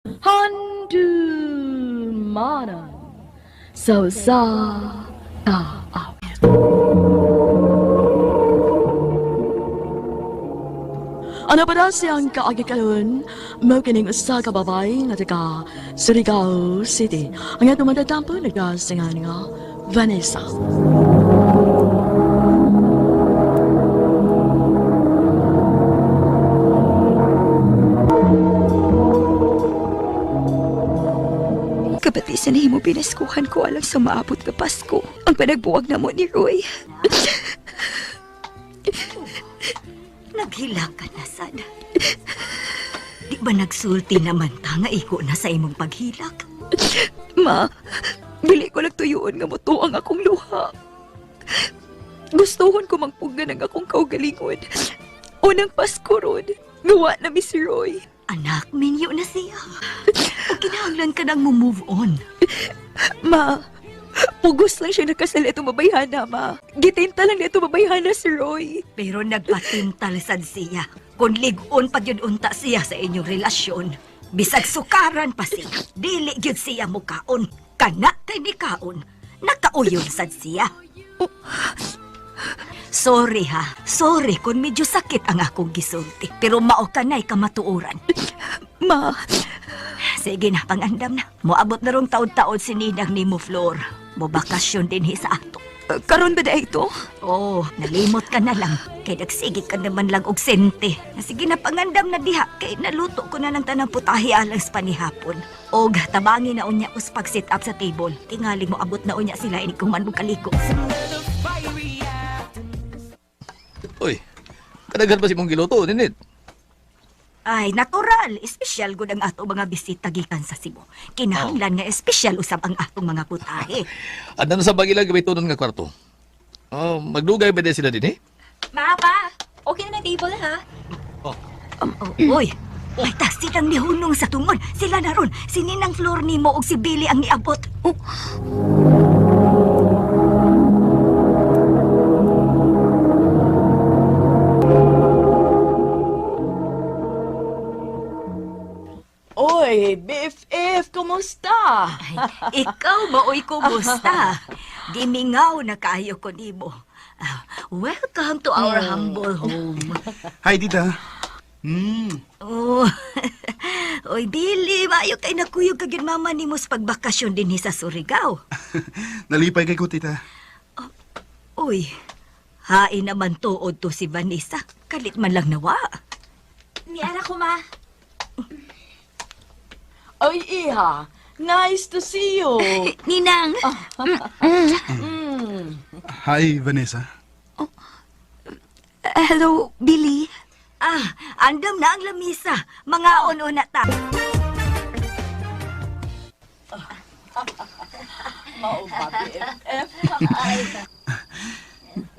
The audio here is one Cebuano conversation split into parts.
Handumanan sa usa ka awit. Ano pa daw siyang kaagi karon mao kining usa ka babae nga taga Surigao City. Ang atong matatampo nagdasingan nga Vanessa. Kabati sa nahimo pinaskuhan ko alang sa maabot nga Pasko. Ang panagbuwag na mo ni Roy. Naghilak ka na, sad. Di ba nagsulti naman ta nga iko na sa imong paghilak? Ma, dili ko lang tuyuon nga motuo ang akong luha. Gustuhon ko mangpugnan ang akong kaugalingon. Unang Pasko ron, gawa na mi si Roy. Anak, minyo na siya. O kinahanglan ka nang mo-move on. Ma, pugos lang siya nakasal itong mabayhana, ma. Gitinta lang nito mabayhana si Roy. Pero nagpatintal sad siya. Kung lig-on pag yun unta siya sa inyong relasyon, bisag sukaran pa siya, dili gyud siya mukaon. Kana kay nikaon, nakauyon sad siya. Sorry ha, sorry kung medyo sakit ang akong gisulti. Pero mao kanay kamatuoran. Ma, Sige na, pangandam na. Moabot na rong taod-taod si Ninang nimo, Flor. Mo bakasyon din hi sa ato. Karon ba da ito? Oh, nalimot ka na lang. Kay nagsige ka naman lang og sente. Sige na, pangandam na diha. Kay naluto ko na ng tanang putahe alang sa panihapon. Og tabangi na unya us pag sit up sa table. Tingali mo abot na unya sila ini kung man mo kaliko. Uy, kadaghan pa si mong giluto, ninit. Ay, natural. Espesyal gud ang ato mga bisita gikan sa Cebu. Kinahanglan nga espesyal usab ang atong mga putahe. Andan sa bagilang gabay tunon nga kwarto. Oh, magdugay ba din sila din eh? Ma, pa, okay na ng table ha? Oh, Oh, oy, may taxi kang nihunong sa tungod. Sila na ron. Si Ninang Flor nimo og si Billy ang niabot. Oh. Oy, BFF, kumusta? Ay, ikaw maoy kumusta? Gimingaw na kaayo ko nimo. Ah, welcome to our humble home. Hi, tita. Mm. Oh. Oy, Billy, maayo kay nakuyog kag yun mama nimo sa pagbakasyon dinhi sa Surigao. Nalipay kay ko, tita. Uy, hain naman tuod to si Vanessa. Kalit man lang nawa. Niara ko, ma. Oy, Iha, nice to see you. Ninang. Hi, Vanessa. Hello, Billy. Ah, andam na ang lamisa. Mga on-una ta. Mao ba, BFF?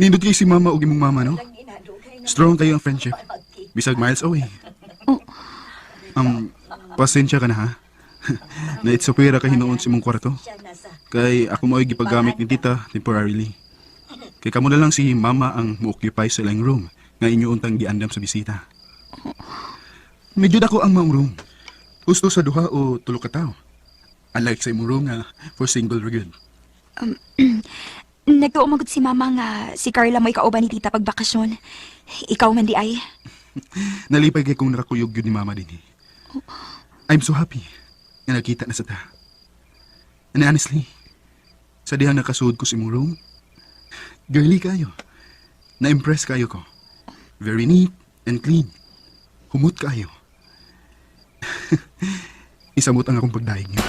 Nindot kay si mama ug imong mama, no? Strong kayo ang friendship. Bisag miles away. Pasensya ka na, ha? Naitsupera ka hinuon sa imong kwarto. Kay ako mo'y gipagamit ni tita temporarily. Kay kamo na lang si mama ang mo-occupy sa ilang room nga inyo untang giandam sa bisita. Medyo dako ang maong room. Gusto sa duha o tulo ka tawo. Unlike sa imong room nga for single ra gyud. Nagtuo magud si mama nga si Carla mo'y kauban ni tita pag bakasyon. Ikaw man di ay. Nalipay kay kung nakakuyog yun ni mama din eh. I'm so happy nga nakita na sa ta. And honestly, sa dihang nakasuod ko sa imong room, girly kayo. Na-impress kayo ko. Very neat and clean. Humot kayo. Isamot ang akong pagdahig niyo.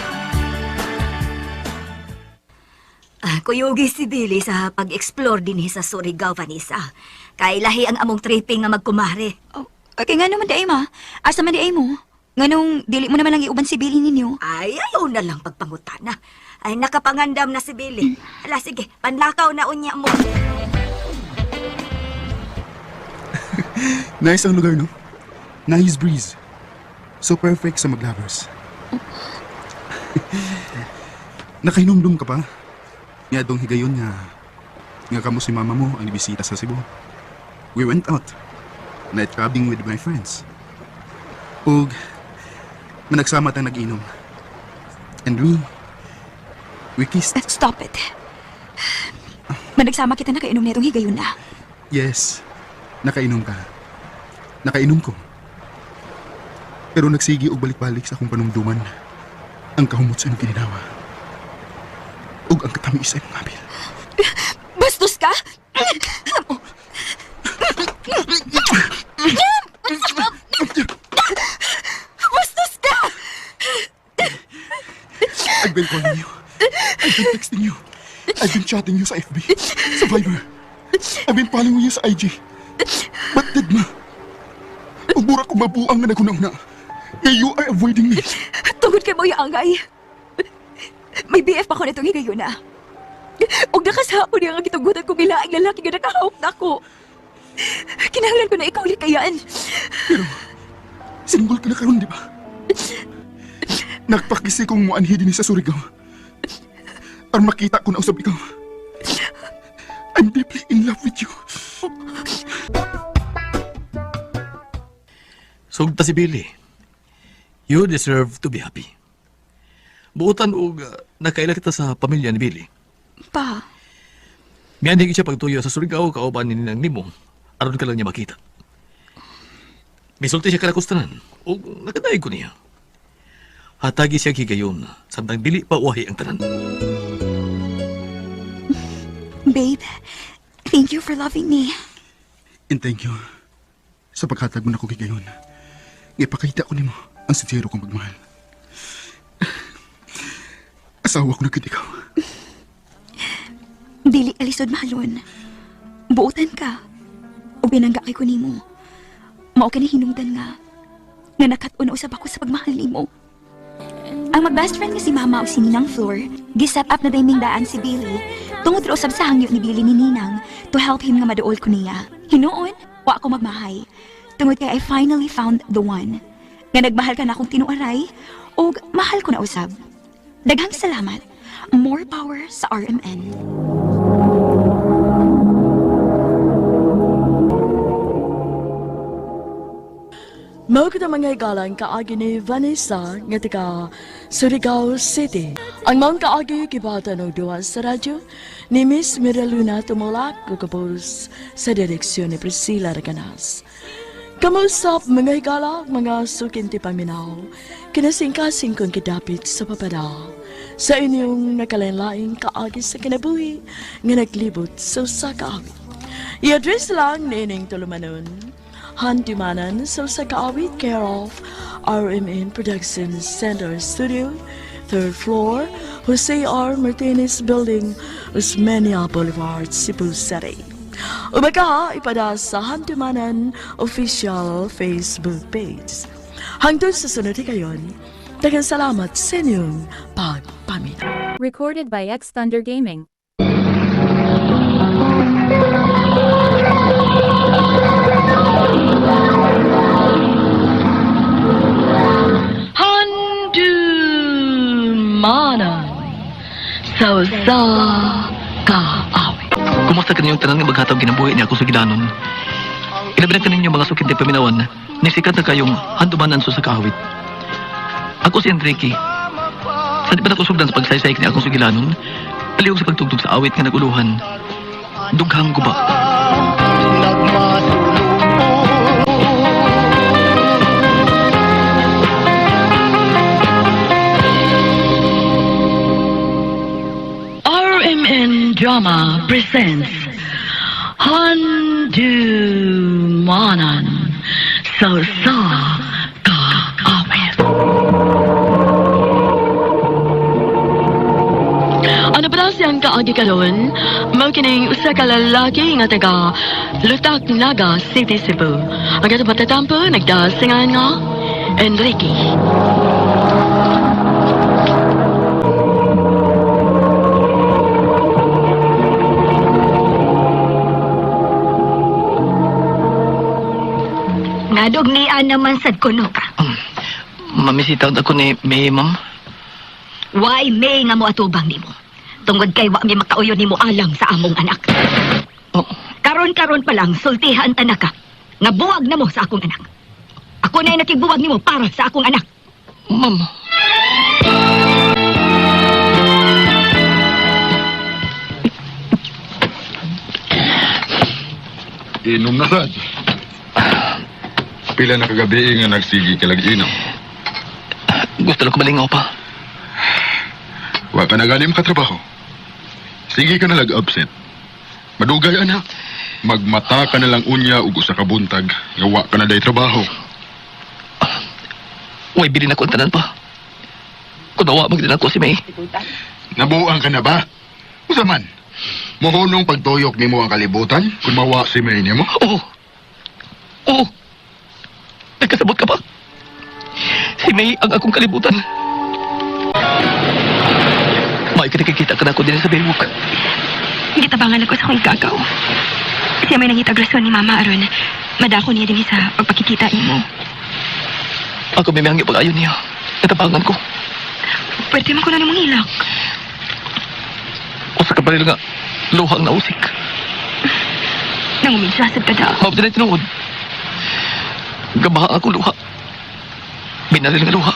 Ah, kuyugi si Billy sa pag-explore dinhi sa Surigao, Vanessa. Kay lahi ang among tripping nga magkumare. Oh, okay nga naman di ay, ma. Asa man di ay mo? Nganong dili mo naman lang iuban si Billy ninyo. Ay, ayaw na lang pagpangutana. Ay, nakapangandam na si Billy. Hala, sige, panlakaw na unya mo. Nice ang lugar, no? Nice breeze. So perfect sa maglovers. Nakahinumdum ka pa? Nga dong higayon nga nga kamo si mama mo ang ibisita sa Cebu. We went out. Night clubbing with my friends. Ug Managsama tang nag-inom. And we kissed. Stop it. Managsama kita nakainom nitong higayon na. Yes, nakainom ka. Nakainom ko. Pero nagsigi og balik-balik sa akong panumduman. Ang kahumot sa imong kininawa. Ug ang katamis sa imong abil. Bastos ka? Bastos ka! I've been calling you. I've been texting you. I've been chatting you sa FB, sa Viber. I've been following you sa IG. But did ma? Ug mura ko mabuang nga naguna-una. Nga you are avoiding me. Tungod kay mo yung angay. May BF pa ko nitong higayon na. Og nakasako niya nga gitugutan kong ilaing lalaki nga nakahawak na ako. Kinahanglan ko na ikaw likayan. Single ka na karon, di ba? Nagpakisi kong muanhi din sa Surigao. Aron makita ko na usab ikaw. I'm deeply in love with you. Sugta si Billy. You deserve to be happy. Buotan og nakaila kita sa pamilya ni Billy. Pa, Mianhig siya pagtuyo sa Surigao kauban ni Ninang nimo aron ka lang niya makita. Misulti siya kalakustanan ug nakadaig ko niya. Hatagi siya higayon samtang dili pa uwahi ang tanan. Babe, thank you for loving me. And thank you sa paghatag mo na ko gigayon. Ipakita ko nimo ang sincero kong pagmahal. Asawa ko na gid ikaw. Dili alisod mahalon. Buotan ka. O binangga kay ko nimo. Mao ka ni hinungdan nga. Nga nakat-on na usab ako sa pagmahal nimo. Ang mag-best friend nga si Mama o si Ninang Flor, giset up na dayming daan si Billy tungod ra usab sa hangyo ni Billy ni Ninang to help him nga maduol ko niya. Hinuon, wa ako magmahay. Tungod kay I finally found the one. Nga nagmahal ka na akong tinuaray ug mahal ko na usab. Daghang salamat. More power sa RMN. Mao kita mga igalang kaagi ni Vanessa nga taga Surigao City. Ang maong kaagi gibata og duwa sa radyo ni Miss Miraluna Tumulak gugubos sa direksyon ni Priscilla Reganas. Kamusap mga higala, mga sukinti paminaw, kinasingkasing kong kidapit sa papada. Sa inyong nakalain-laing kaagi sa kinabuhi nga naglibot sa usa ka awit. I-address lang nining tulumanon. Hantimanan sa usa ka awit, care of RMN Production Center Studio, third floor, Jose R. Martinez Building, Osmeña Boulevard, Cebu City. Umaga, ipada sa Hantimanan official Facebook page. Hangtod sa sunod kayon, daghang salamat sa inyong pagpaminaw. Recorded by X Thunder Gaming. Handumanan sa usa ka awit. Kumusta kaninyong tanan nga maghatag kinabuhi niya ako sa gilanon? Ilabi na kaninyo mga sukit ni paminawan, ni sikat na kayong handumanan sa kaawit. Ako si Enrique. Sa di pa nakusugdan sa pagsaysay ni akong sugilanon, palihog sa pagtugtog sa awit nga naguluhan. Dughang guba. RMN Drama presents Handumanan sa usa ka awit. Ano pala siyang kaagi karon? Mao kining usa ka lalaki nga taga Lutak Naga City, Cebu. Ang katong patatampo nagdasingan nga Enrique. Ngadog niya naman sad kuno ka. Mamisita ako ni May, ma'am. Why may nga mo atubang nimo? Tungod kay wa mi makauyon nimo alang sa among anak. Oh, Karon-karon pa lang sultihan ta na ka. Nga buwag na mo sa akong anak. Ako na nakigbuwag nimo para sa akong anak. Ma'am. Inom na sad. Pila na kagabi nga nagsigi ka lang inom. Gusto lang ko malingaw pa. Wa ka na ganim katrabaho. Sige ka na lag absent. Madugay ana. Magmata ka na lang unya ug usa ka buntag nga wa ka na day trabaho. Way bilin ako ang tanan pa. Kung nawa, magdin ako si May. Nabuang ka na ba? Usa man? Mohonong pagtuyok nimo ang kalibutan kung mawa si May nimo? Oo. Oo. Nagkasabot ka pa. Si May ang akong kalibutan. May kinakikita ka na ako din sa Baywalk. Gitabangan ako sa akong igagaw. Siya may nangitag rason ni Mama aron. Madako niya din sa pagpakikita nimo. Ako may mangyo pag-ayon niya. Natabangan ko. Pwede man ko na namang ilak. O sa kabaril nga, luhang nausik. Nangumin siya sa kada. Mabot na tinuod. Gabaha ako luha. Binaril nga luha.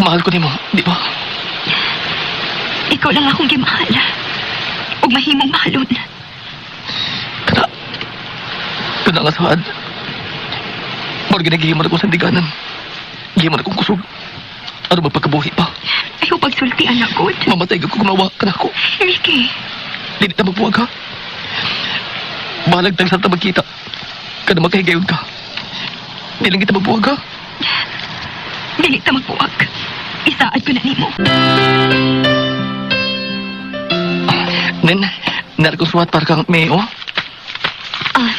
Mahal ko nimo, di ba? Ikaw lang akong gimahal. Ug mahimong mahalon. Kana. Kana nga saad. Mor ginagihimon ako sa sandiganan. Gihimon akong kusog. Ano magpagkabuhi pa? Ayaw pagsulti, anak ko. Mamatay ka kung mawa ka na ako. Enrique, Dili ta magbuwag ha. Bahalag tang sa ta magkita. Kada magkahigayon ka. Di lang kita magbuwag ha. dili ta magbuwag. Isaad ko na nimo. Nen, nar ko suwat para kang may oh. Ah,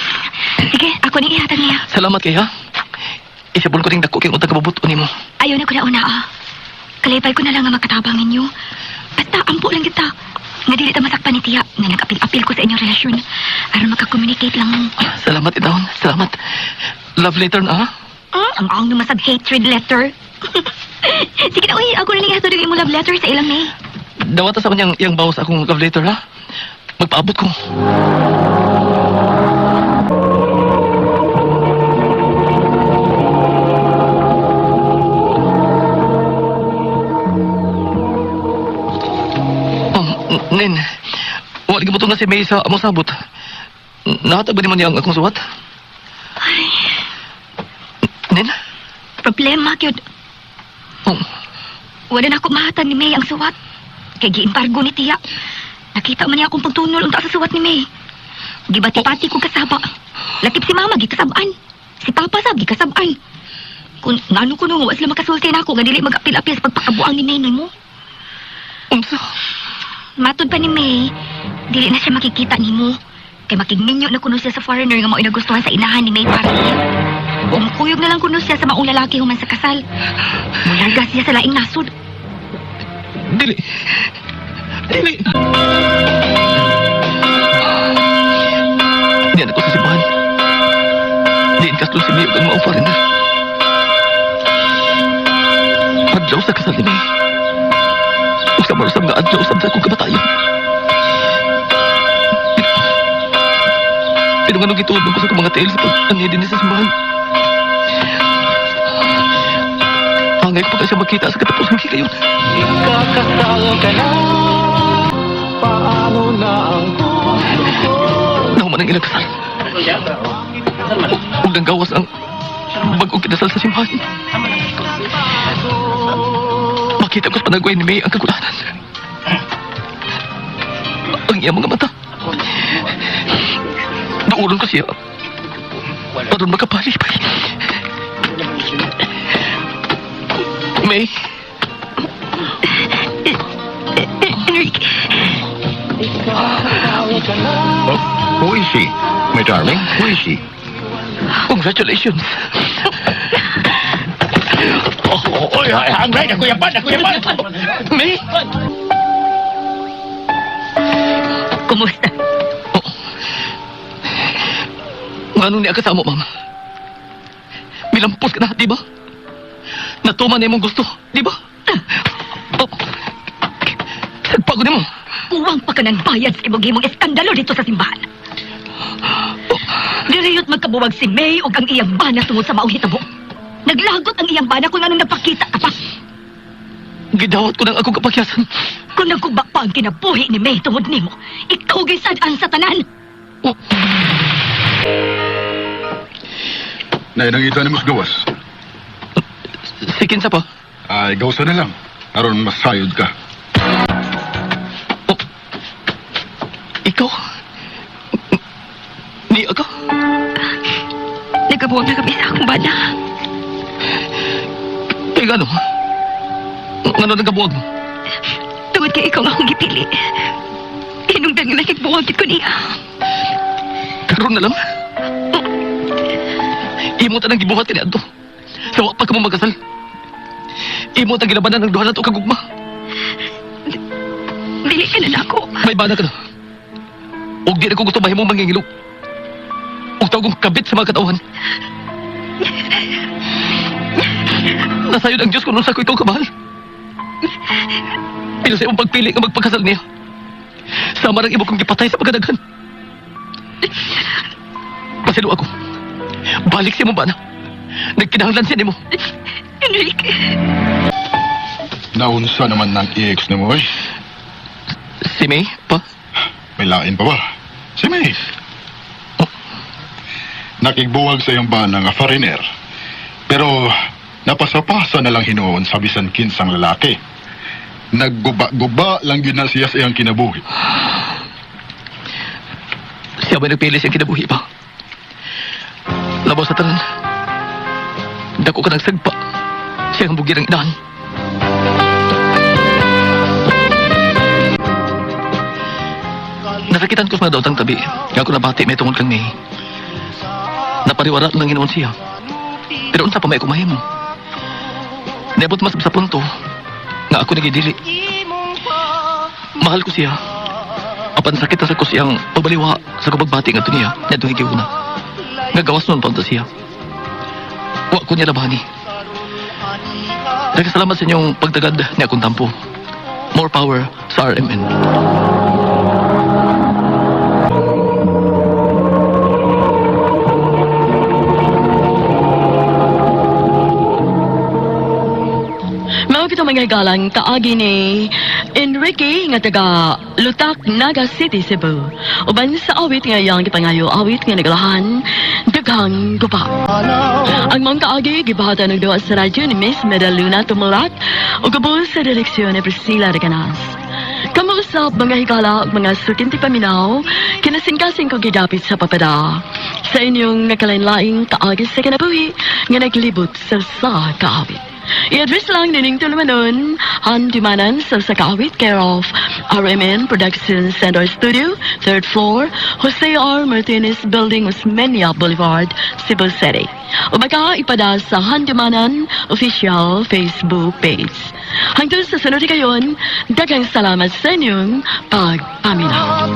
sige, ako ning ihatag niya. Salamat kay ha. Isabol ko ring dako kay utang kabubut nimo. Ayaw na ko na una, ah. Kalipay ko na lang nga makatabang ninyo. Basta, ampo lang kita. Nga dili ta masakpan ni Tiya nga nag-apil-apil ko sa inyong relasyon. Aron makakommunicate lang mo. Salamat itaon. Salamat. Love letter na ha. Ang ang naman hatred letter. Sige na, uy, ako na lang ihatod ang imong love letter sa ilang May. Dawata sa kanyang iyang bawas akong love letter ha. Magpaabot ko. Oh, Nen, wala ka nga si May sa among sabot. Nahatag ba ni mo niya ang akong suwat? Ay, Nen? problema, gyud. Oh, Wala na ako mahatag ni May ang suwat. Kay giimbargo ni Tiya. Nakita man niya akong pagtunol unta sa suwat ni May. Gibati-pati ko kasaba. Lakip si Mama gikasabaan. Si Papa sab gikasabaan. Kung ngano ko nung wa sila makasulti nako nga dili mag-apil-apil sa pagpakabuang ni May nimo. Unsa? Matod pa ni May, dili na siya makikita nimo. Kay makigminyo na kuno siya sa foreigner nga mao'y nagustuhan sa inahan ni May para niya. Umkuyog na lang kuno siya sa maong lalaki human sa kasal. Mularga siya sa laing nasod. Dili. Dili. Diyan ako sa simbahan. Diyan kasto si Mayo kang mao-foreigner. Adlaw sa kasal ni May. Usab usab nga adlaw usab sa akong kamatayon. Pero nga nung gituod ko sa akong mga tail sa pag-anhi din sa simbahan. Angay ko pa kasi magkita sa katapusan kayo. Ikakasal ka na. Paano na ang puso ko? Nahuman ang ilang kasal. Huwag nang gawas ang bagong kinasal sa simbahan. Makita ko sa panagway ni May ang kagulanan. Ang iyang mga mata. Nauron ko siya. Aron makapalipay. May, Enrique, Oh, who is she? My darling, who is she? Congratulations. Oh, oy, ay, ang right, ako yapan, ako yapan. May! Kumusta? Oh. Nganong niya kasama, ma'am? Milampos ka na, di ba? Natuman na imong gusto, di ba? Oh. Sagpa ko nimo. Puwang pa ka ng bayad sa imong himong eskandalo dito sa simbahan. Diriyot magkabuwag si May ug ang iyang bana tungod sa maong hitabo. Naglagot ang iyang bana kung anong nagpakita ka pa. Gidawat ko ng akong kapakyasan. Kung nagguba pa ang kinabuhi ni May tungod nimo, ikaw gay sad-an sa tanan. Nay, nangita ni mas gawas. Si kinsa pa? Ay, gawsa na lang. Aron masayod ka. Oh. Ikaw? Ni ako? Nagabuwag na kami sa akong bana. Kaya ano? Ngano nagabuwag mo? Tungod kay ikaw nga akong gipili. Hinungdan nga nakigbuwag gid ko niya. Karon na lang. Imo tanang gibuhat kani adto. Sa wa pa ka mo magkasal. Imo tang gilabanan ng duha nato kagugma. Dili ka na nako. May bana ka na. Og di na ko gusto mahimong mangingilok. Og tawgong kabit sa mga katawhan. Nasayod ang Diyos kung unsa ko ikaw kamahal. Pero sa imong pagpili nga magpagkasal niya. Sama ng imo kong gipatay sa pagkadaghan. Pasilo ako. Balik siya mo ba na? Nagkinahanglan siya nimo. Enrique. Naunsa naman ng ex na mo, eh. Si May, pa? May lain pa ba? Si May. Nakigbuwag sa iyong bana nga foreigner. Pero napasapasa na lang hinuon sa bisan kinsang lalaki. Nagguba-guba lang yun na siya sa iyang kinabuhi. Siya may nagpili siyang kinabuhi pa. Labaw sa tanan. Dako ka nagsagpa. Siya ang bugir ang inahan. Nasakitan ko sa mga daotang tabi. Nga ako nabati may tungod kang May. Napariwara lang ginoon siya. Pero unsa pa may kumahimo. Niabot mas sa punto nga ako nagidili. Mahal ko siya. Apan sakit na sa ko siyang pagbaliwa sa kapagbati nga niya, niya itong higiw na. Nagawas nun pa unta siya. Wa ko niya labani. Nagkasalamat sa inyong pagtagad niya akong tampo. More power sa RMN. Mao kita mga galang kaagi ni Enrique nga taga Lutak, Naga City, Cebu. Uban sa awit nga iyang gipangayo awit nga naglahan daghang guba. Ang mga kaagi gibahatan ng duha sa radyo ni Miss Medaluna Tumulak ug gabos sa direksyon ni Priscilla Reganas. Kamausap mga higala ug mga sukinti paminaw, kinasingkasing ko gidapit sa papada. Sa inyong nakalain-laing kaagi sa kinabuhi nga naglibot sa kaawit. I-address lang nining tulumanon, Handumanan sa Sakawit, care of RMN Production Center Studio, third floor, Jose R. Martinez Building, Osmeña Boulevard, Cebu City. O baka ipada sa Handumanan official Facebook page. Hanggang sa sunod kayon, daghang salamat sa inyong pagpaminaw.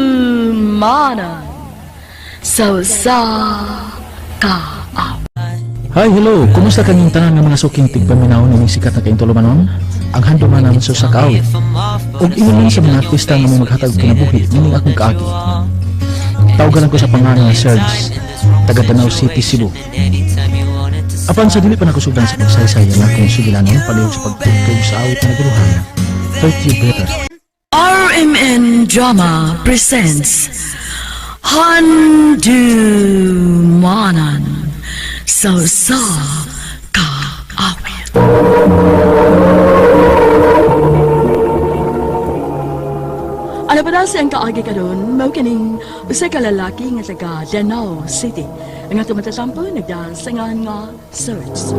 Handumanan sa sa kaawit. Hi, hello! Kumusta kanyang tanan nga mga suking tigpaminaw nining sikat na kaintulumanon? Ang handumanan sa sakaawit. Ug ingon sa mga artista nga mo maghatag og kinabuhi nining akong kaagi. Tawgalan ko sa pangalan nga Serge, taga Danao City, Cebu. Apan sa dili pa nakusugdan sa pagsaysay ang akong sugilanon palihog sa pagtugtog sa awit na naguluhan, Hurt You Better. RMN Drama presents Handumanan sa sa kaawit. Ano pa na siyang kaagi karon mao kining usa ka lalaki nga taga Danao City nga tumatatampo nagdasangan nga search.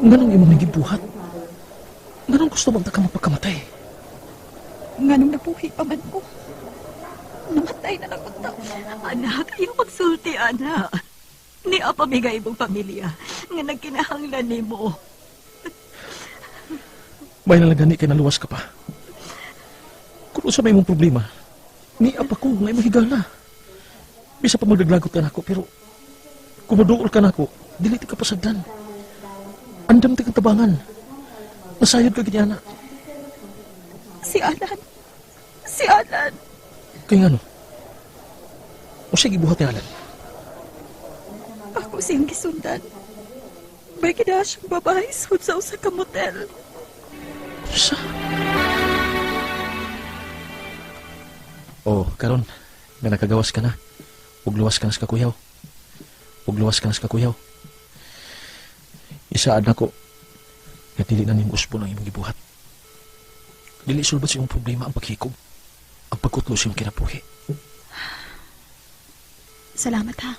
Nganong imong nagibuhat? Nganong gusto bang ka magpakamatay? Nganong nabuhi pa man ko. Namatay na lang unta. Anak, ayaw magsulti, anak. Ni apa mi nga imong pamilya nga nagkinahanglan nimo. May nalagani kay naluwas ka pa. Kung unsa may imong problema, ni apa ko nga imong higala. Bisa pa magdaglagot ka nako pero kung moduol ka nako, Dili ti ka pasagdan. Andam ti kang tabangan. Nasayod ka gid ana. Si Alan. Si Alan. Kay ngano? Unsay gibuhat ni Alan? Ako siyang gisundan. May gina siyang babae sud sa usa ka motel. Unsa? Oh, karon nga nakagawas ka na. Ug luwas ka na sa kakuyaw. Ug luwas ka na sa kakuyaw. Isaad nako nga dili na nimo usbon ang imong gibuhat. Dili sulbad sa imong problema ang paghikog, ang pagkutlo sa imong kinabuhi. Salamat ha.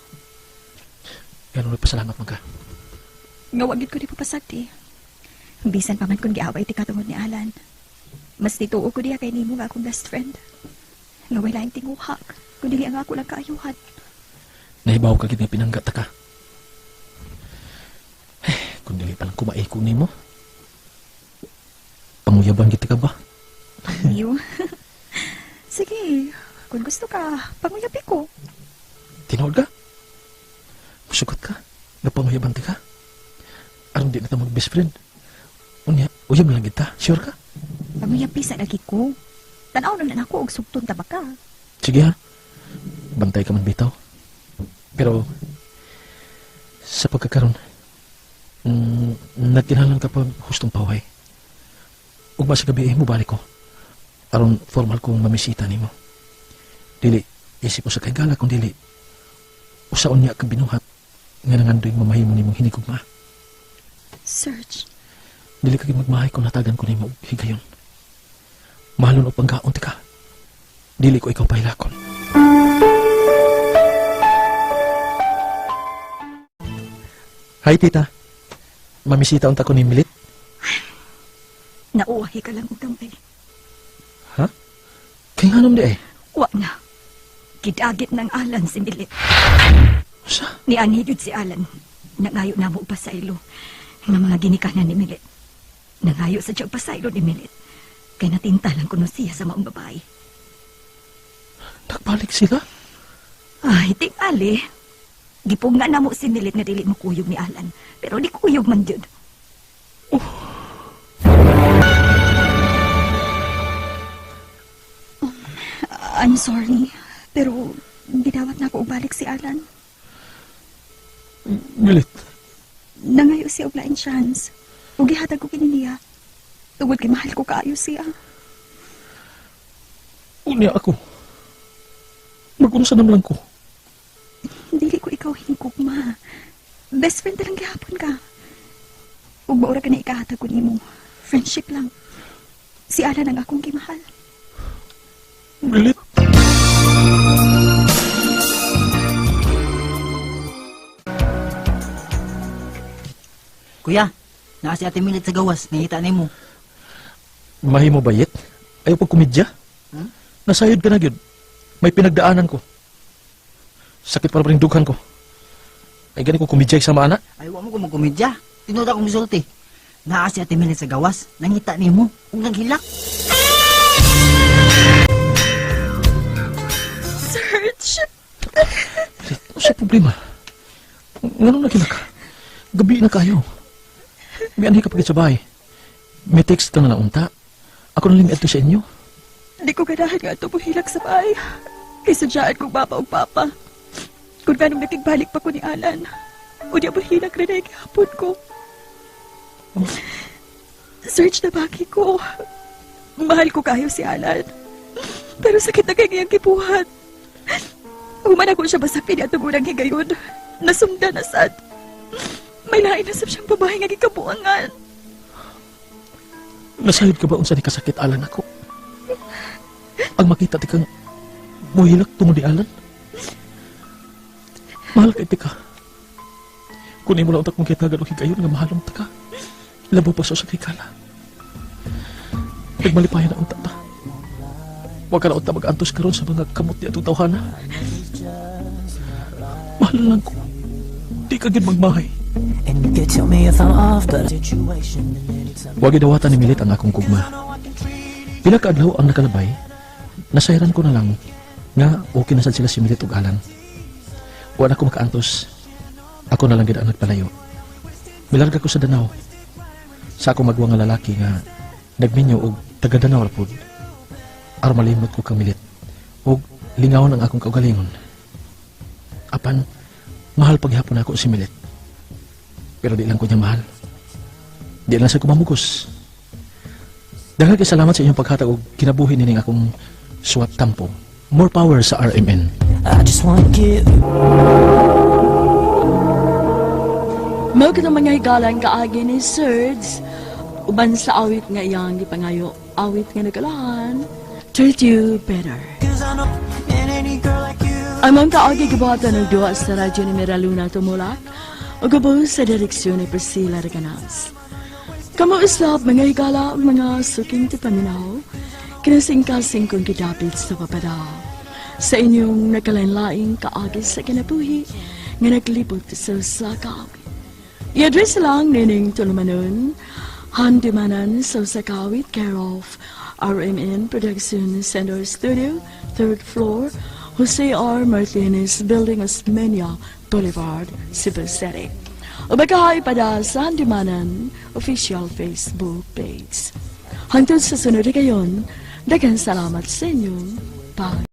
Ganun nagpasalamat man ka. Nga wa gid ko di papasagdi. Bisan pa man kun giaway ti katungod ni Alan. Mas nituo ko diha kay nimo nga akong best friend. Nga way laing tinguha, kun dili ang ako lang kaayuhan. Nahibaw ka gid nga pinangga ta ka. Eh, kung dili pa lang kumaiko nimo. Panguyaban kita ka ba? Iyo. Sige, kung gusto ka, panguyabi ko. Tinuod ka? Musugot ka? Nga panguyaban ti ka? Aron di na ta mag-best friend. Unya, uyab lang kita. Sure ka? Panguyabi sa lagi ko. Tanaw na na ako og sugton ta ba ka. Sige ha. Bantay ka man bitaw. Pero sa pagkakaroon, nagkinahanglan ka pa hustong paway. Ugma sa gabi eh, mubalik ko. Aron formal kong mamisita nimo. Dili, isip mo sa kaigala kung dili. Usaon niya kang binuhat nga nangandoy mamahimo nimong hinigugma. Serge, Dili ka magmahay kung natagan ko nimo og higayon. Mahalon og panggaon ti ka. Dili ko ikaw pahilakon. Hi, tita. Mamisita unta ko ni Milit. Nauwahi ka lang og gamay. Ha? Kay nganom di eh. Wa na. Gidagit ng Alan si Milit. Sa? Ni anhi gyud si Alan. Nangayo na mo pasaylo ng mga ginikanan ni Milit. Nangayo sa siya pasaylo ni Milit. Kay natinta lang kuno siya sa maong babae. Nagbalik sila? Ay, tingali. Gipugna na mo si Milit nga dili mo kuyog ni Alan. Pero di kuyog man jud. I'm sorry, pero gidawat na ako og balik si Alan. Milit. Nangayo siya og laing chance. Ug gihatag ko kini niya. Tungod kay mahal ko kaayo siya. Unya ako. Mag-unsa naman lang ko. Dili ko ikaw hinigugma. Best friend na lang gihapon ka. Ug maura ka na ikahatag ko nimo. Friendship lang. Si Alan ang akong gimahal. Milit. Kuya, naa si Ate Milit sa gawas, nangita nimo. Mahimo bayit? Ayaw pag komedya? Hmm? Nasayod ka na gyud. May pinagdaanan ko. Sakit para pa rin dughan ko. Ay gani ko komedya sa maana. Ay, wa mo ko magkomedya. Tinuod akong misulti. Naa si Ate Milit sa gawas, nangita nimo ug naghilak. Serge! Milit, ano sa problema? Nganong nagila ka? Gabi na kayo. May anhi ka pagit sa bahay. May text ka na lang unta. Ako na lang adto sa inyo. Di ko ganahan nga ito buhilak sa bahay. Kaysa dyan kong mama o papa. Kung ganong nakigbalik pa ko ni Alan. Unya buhilak rin ay gihapon ko. Serge, nabaki ko. Mahal ko kayo si Alan. Pero sakit na kay ngayang kibuhat. Human ako siya basapin at tugulang higayon. Nasumda na sad. May lain na sab siyang babae nga gikabuangan. Nasayod ka ba unsa ni kasakit Alan ako? Ang makita ti kang muhilak tungod ni Alan. Mahal kay ti ka. Kun imo lang utak mong kitagan og higayon nga mahalong ta ka. Labo pa sa kikala. Nagmalipayan na unta ta. Wa ka na unta mag-antos karon sa mga kamot ni atong tawhana. Mahal lang ko. Di ka gid magmahay. Wa gidawatan ni Milit ang akong kugma. Pila ka adlaw ang nakalabay, nasayran ko na lang nga okay na sad sila si Milit ug Alan. Wa na ko makaantos. Ako na lang gid ang nagpalayo. Milarga ko sa Danao. Sa akong magwa nga lalaki nga nagminyo og taga Danao ra pud. Aron malimot ko kang Milit og lingawon ang akong kaugalingon. Apan mahal paghapon ako si Milit. Pero di lang ko niya mahal. Di lang sa kumamugos. Daghang kay salamat sa inyong paghatag og kinabuhi nining akong suwat tampo. More power sa RMN. I just wanna give you Mao katong mga higalang kaagi ni Serge uban sa awit nga iyang gipangayo, awit nga nagkalahan "Treat You Better". Ang mga kaagi gibuhatan og duwa sa radyo ni Miraluna Tumulak ug ubos sa direksyon ni Priscilla Reganas. Kamo usab, mga higala, mga suking tipaminaw, kinasingkasing kong gidapit sa papada sa inyong nakalain-laing kaagi sa kinabuhi nga naglibot sa usa ka awit. I-address lang nining tulumanon, Handumanan sa Usa Ka Awit, care of RMN Production Center Studio, third floor, Jose R. Martinez Building, Osmeña Boulevard, Cebu City. O bakahay pada sa Handumanan official Facebook page. Hangtod sa sunod kayon, daghang salamat sa inyong pag